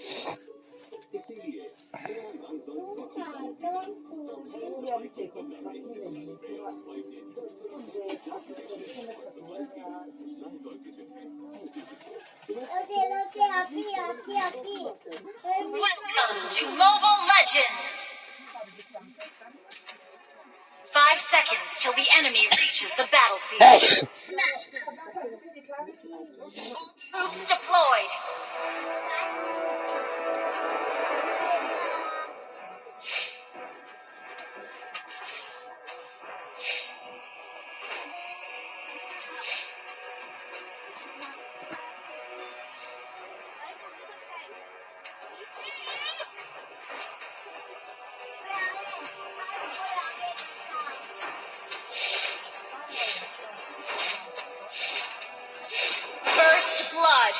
Welcome to Mobile Legends! 5 seconds till the enemy reaches the battlefield. Smash them! All troops deployed! First blood!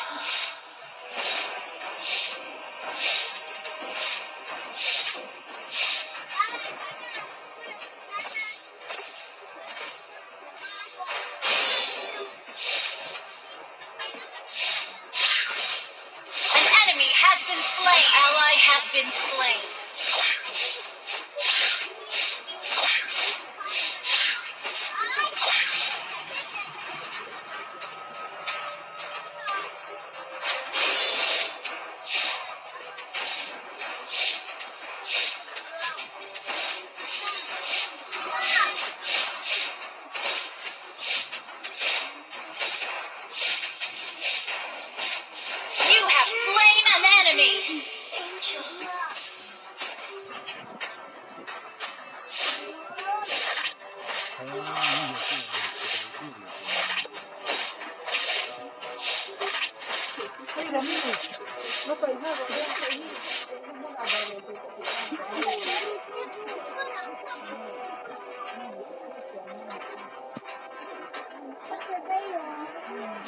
An enemy has been slain. Ally has been slain. You have slain an enemy. Angel.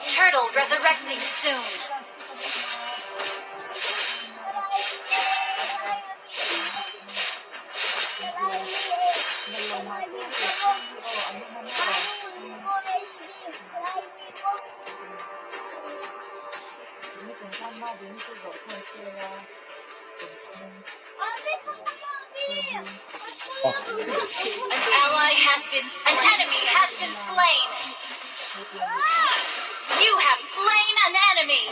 Turtle resurrecting soon. An ally has been slain. An enemy has been slain. You have slain an enemy.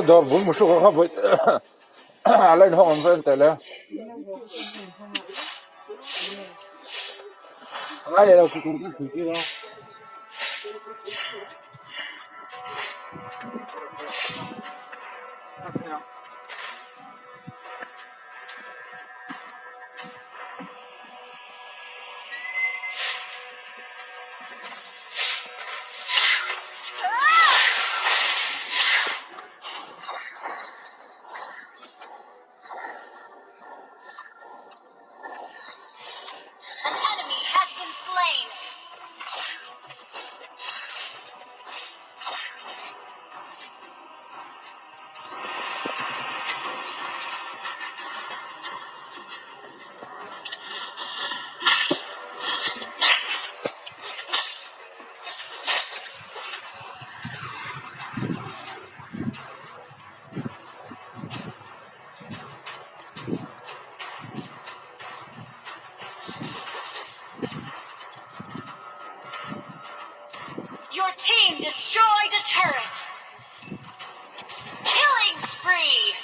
Dawr bul muhlu kha a line hawng an va en teh le. A ngai leh lo ti tur ka sawi tir a. An enemy has been slain. Your team destroyed a turret. Killing spree.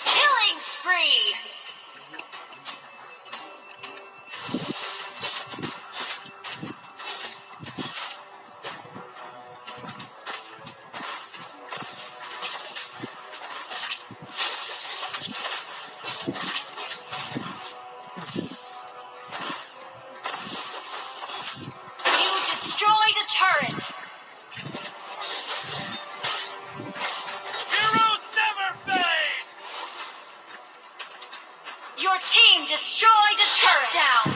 Killing spree. You destroyed a turret. Heroes never fade! Your team destroyed a turret. Down.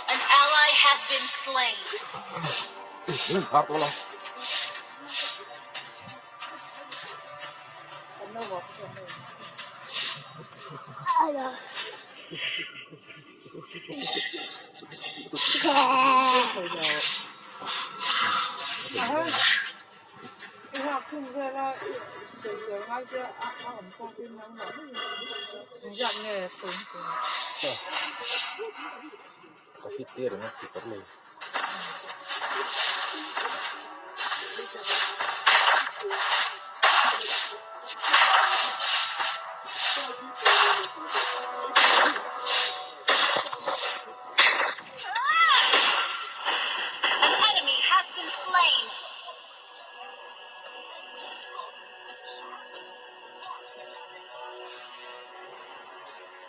An ally has been slain. Ka fit tir ringawt ti kawr lo. An enemy has been slain.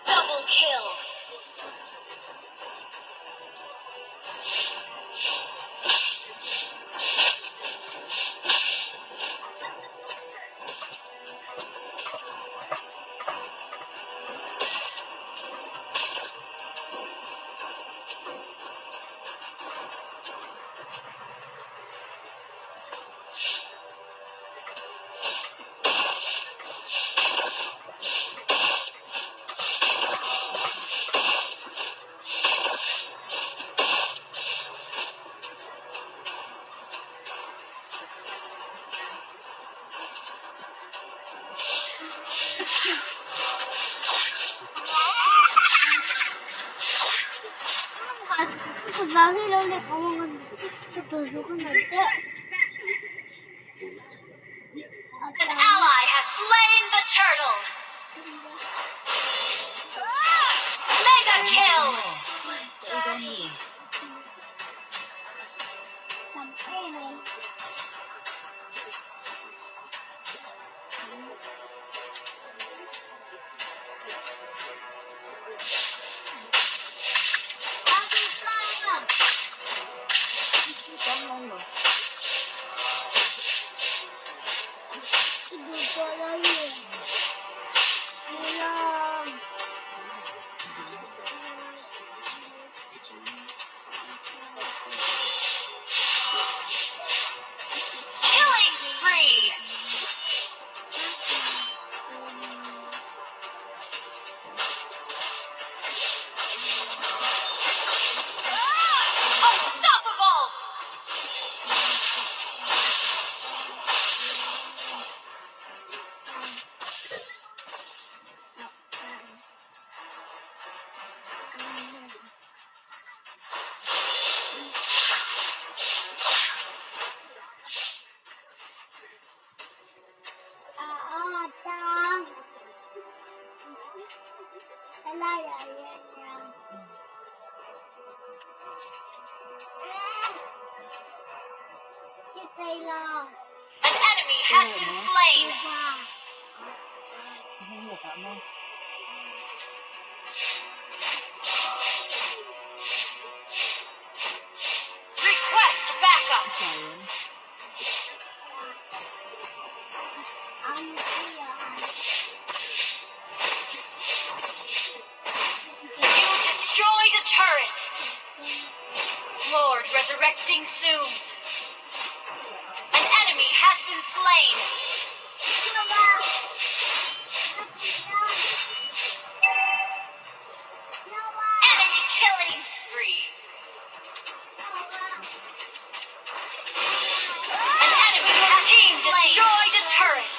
Double kill. An ally has slain the turtle. Mega kill. Killing spree. Unstoppable. An enemy has been slain. Request backup. You destroyed a turret. Lord resurrecting soon. An enemy has been slain. Enemy killing spree. An enemy Your team destroyed a turret.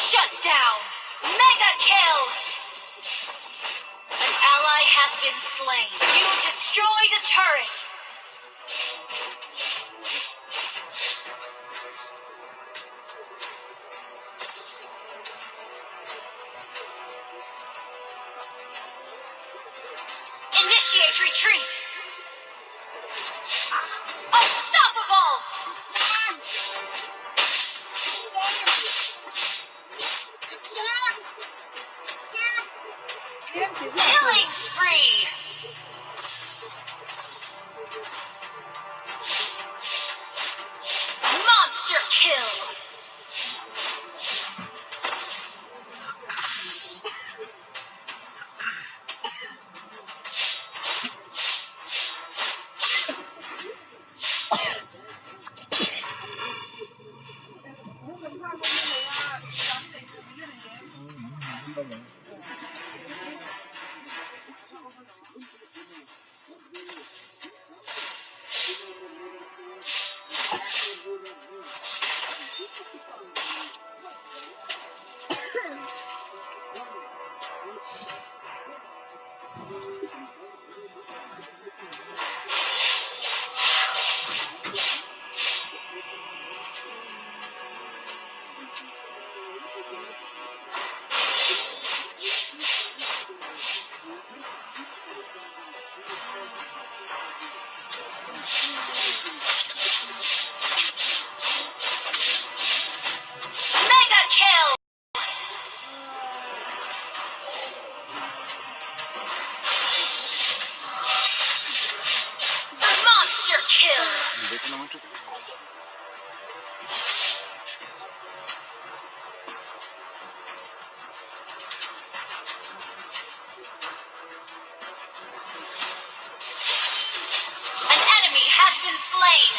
Shut down. Mega kill. An ally has been slain. You destroyed a turret. Initiate retreat. Unstoppable. Killing spree! Monster kill! Mega kill! Monster kill! An enemy has been slain!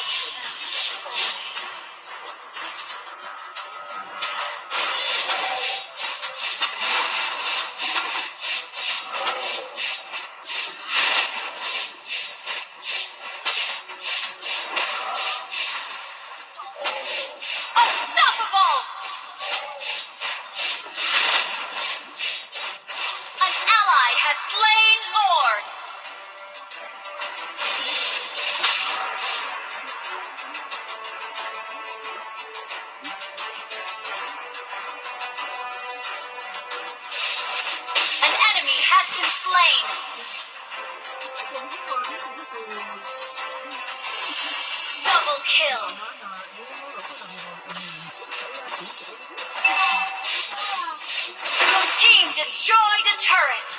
Unstoppable! An ally has slain Lord! An enemy has been slain! Double kill! Your team destroyed a turret!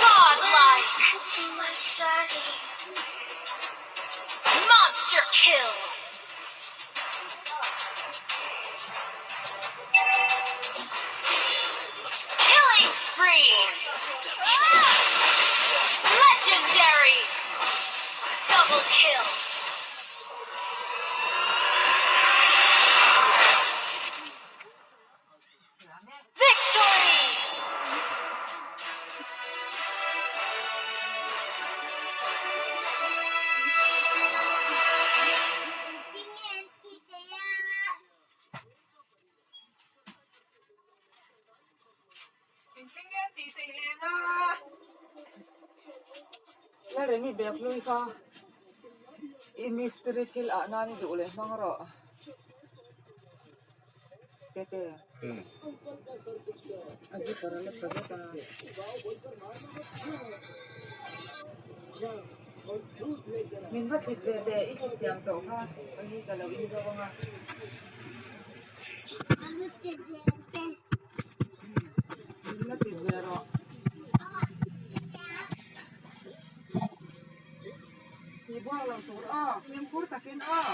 Godlike! Monster kill! Killing spree! Legendary! Double kill! Victory! Lalremi bag hlui kha i mistiri thil ah nan i duh leh hmang rawh. Tete. A zipper a la tha vek a. Min va thlit ve teh i thlit thiam tawh kha hei hi ka lo in zo ang a. Min la tit ve rawh. Tih buak lo tur aw fimkhur takin aw.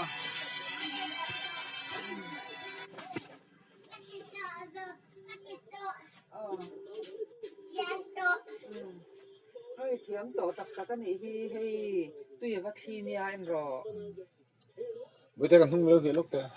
Hei thiam tawh tak tak a nih hi hei tui a va thli nia en rawh. Bawihte ka hnung lo ve lawk teh.